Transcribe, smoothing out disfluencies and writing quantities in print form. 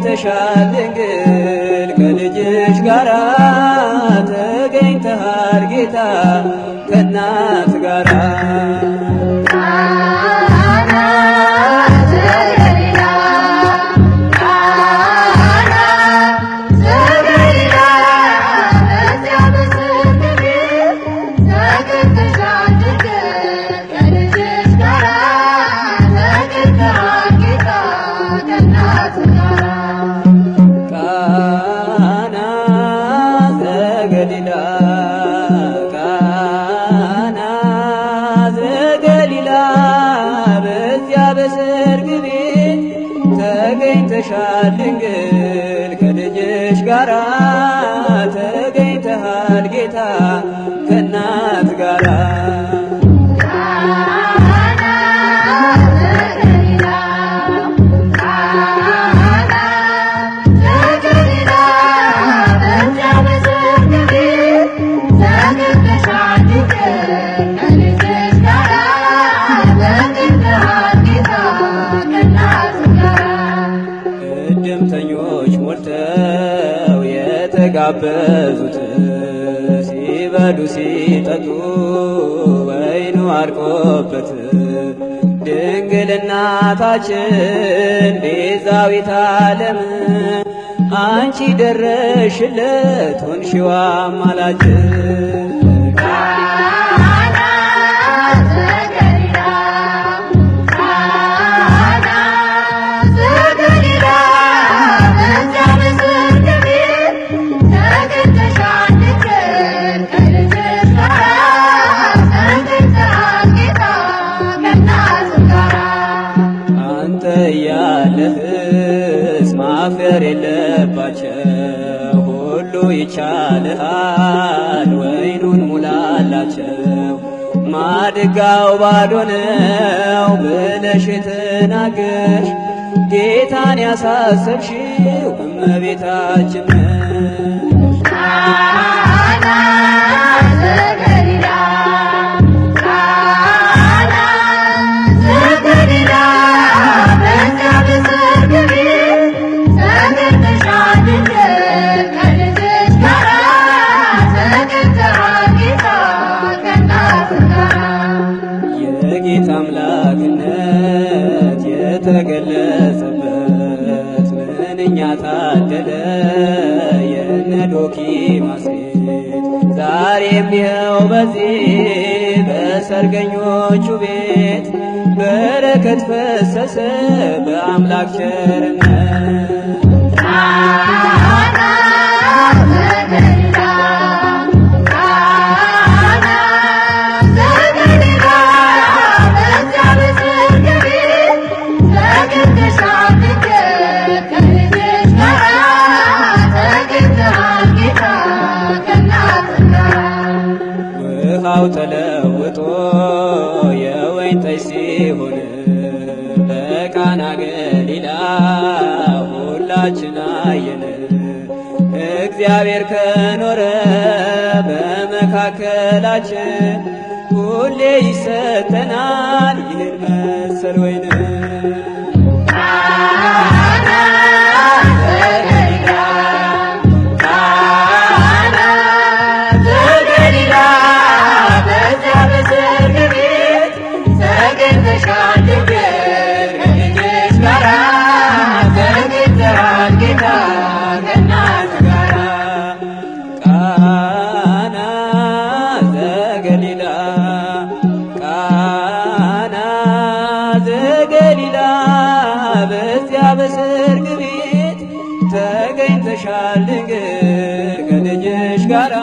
ተገኝተሻል ድንግል ከልጅሽ ጋራ ተገኝተሃል ጌታ ከእናት ጋራ። ቃና ዘገሊላ፣ ቃና ዘገሊላ፣ በዚያ በሰርግ ቤት ተገኝተሻል ድንግል ከልጅሽ ጋራ፣ ተገኝተሃል ጌታ ከእናቱ ጋራ። ቃና ዘገሊላ፣ ቃና ዘገሊላ፣ በዚያ በሰርግ ቤት ተገኝተሻል ድንግል ከልጅሽ ጋራ፣ ተገኝተሃል ጌታ ከእናት ጋራ። ቃና ዘገሊላ፣ ቃና ዘገሊላ፣ በዚያ በሰርግ ቤት ተገኝተሻል ድንግል ከልጅሽ ጋራ፣ ተገኝተሃል ጌታ ከእናቱ ጋራ። እድምተኞች ሞልተው የተጋበዙት ሲበሉ ሲጠጡ ወይኑ አልቆበት፣ ድንግል እናታችን ቤዛዊተ ዓለም አንቺ ደረሽለት ሆንሽዋ አማላጅ። ቃና ዘገሊላ፣ ቃና ዘገሊላ፣ በዚያ በሰርግ ቤት ተገኝተሻል ድንግል ከልጅሽ ጋራ፣ ተገኝተሃል ጌታ ከእናቱ ጋራ። አንተ እያለህስ ማፈር የለባቸው፣ ሁሉ ይቻልሃል ወይኑን ሙላላቸው። ማድጋው ባዶ ነው ብለሽ የተናገርሽ ጌታን ያሳሰብሽው እመቤታችን ነሽ። ቃና ዘገሊላ፣ ቃና ዘገሊላ፣ በዚያ በሰርግ ቤት ተገኝተሻል ድንግል ከልጅሽ ጋራ፣ ተገኝተሃል ጌታ ከእናቱ ጋራ። የጌታ አምላክነት የተገለጸበት ምንኛ ታደለ የነ ዶኪማስ ቤት። ዛሬም ይኸው በዚህ በሰርገኞቹ ቤት በረከት ፈሰሰ በአምላክ ቸርነት። ቃና ዘገሊላ፣ ቃና ዘገሊላ፣ በዚያ በሰርግ ቤት ተገኝተሻል ድንግል ከልጅሽ ጋራ፣ ተገኝተሃል ጌታ ከእናቱ ጋራ። ውሃው ተለውጦ የወይን ጠጅ ሲሆን በቃና ገሊላ ሁላችን አየን። እግዚአብሔር ከኖረ በመካከላችን ሁሌ ይሰጠናል ይህን መሰል ወይን። ቃና ዘገሊላ፣ ቃና ዘገሊላ፣ በዚያ በሰርግ ቤት ተገኝተሻል ድንግል ከልጅሽ ጋራ፣ ተገኝተሃል ጌታ ከእናቱ ጋራ። ቃና ዘገሊላ፣ ቃና ዘገሊላ፣ በዚያ በሰርግ ቤት ተገኝተሻል ድንግል ከልጅሽ ጋራ።